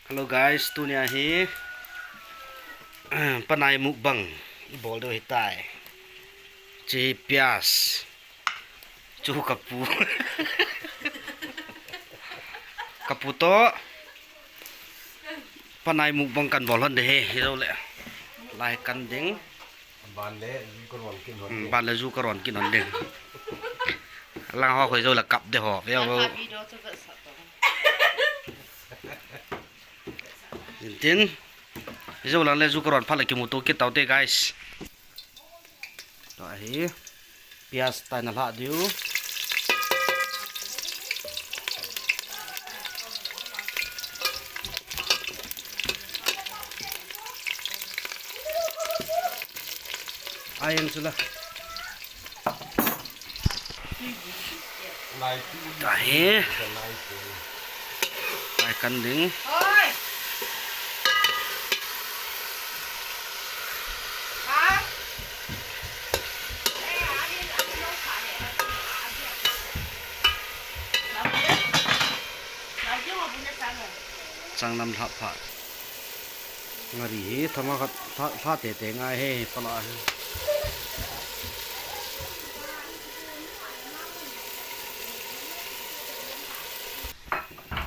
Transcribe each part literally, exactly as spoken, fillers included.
Hello guys, tunia hi panai mukbang bol diu hitai. Chi pias. Chu kapu. Kapu to. Panai mukbang kan bol hon de hi, hi lo le. Lai kan ding. Ban le ju ka ron kin hon Hmm, ding. Ban le ju ka ron kin hon ding. Lang ho khoi zo la kap de ho. Ve ho. Tin. Zo lang le ju ka ron pha la kimu to kit tau te guys. To hi. Pias tai na la diu. Ai, ang sula. Lai tu. Tahe. Lai tu. Ai, kan ding. Oi. Ha? Chang nam lhap pha. Ngari hi thama khat lha, lha te te ngai he, pala hi.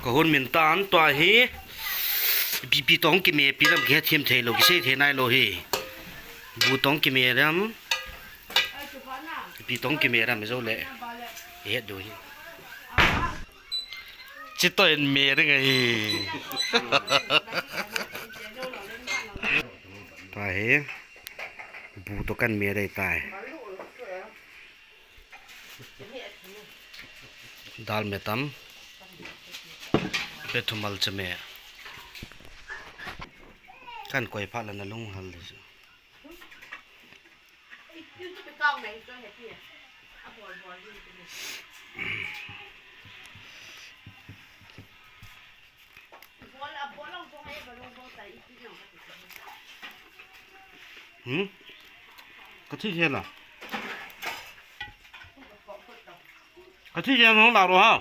Ka hun min tan tua hi. Pi, pi tong kime pi lam ki he thim thei lo, ki sei thei nai lo hi. Bu tong kime lam. Pi tong kime lam zo le. He do hi. Chi to in me ring ahi. Tua hi. Bu to kan me dei tai. Dal me tam. Pe thumal che me. Kan koi pha la na lung hal le. Hmm? Ka thi hela. Ka thi hela no la ro ha.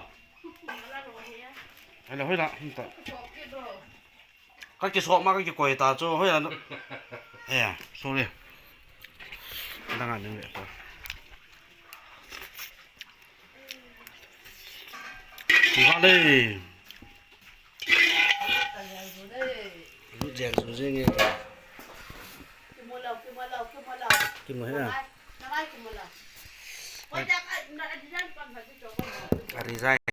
Hello, hoi la, hmm ta. Ka kisop ma ka kikoi ta chu, hoi la. Eh, sorry. Dang a ning le. Ki va le. Lu jeng su jeng e. Ki mo he na. A resign.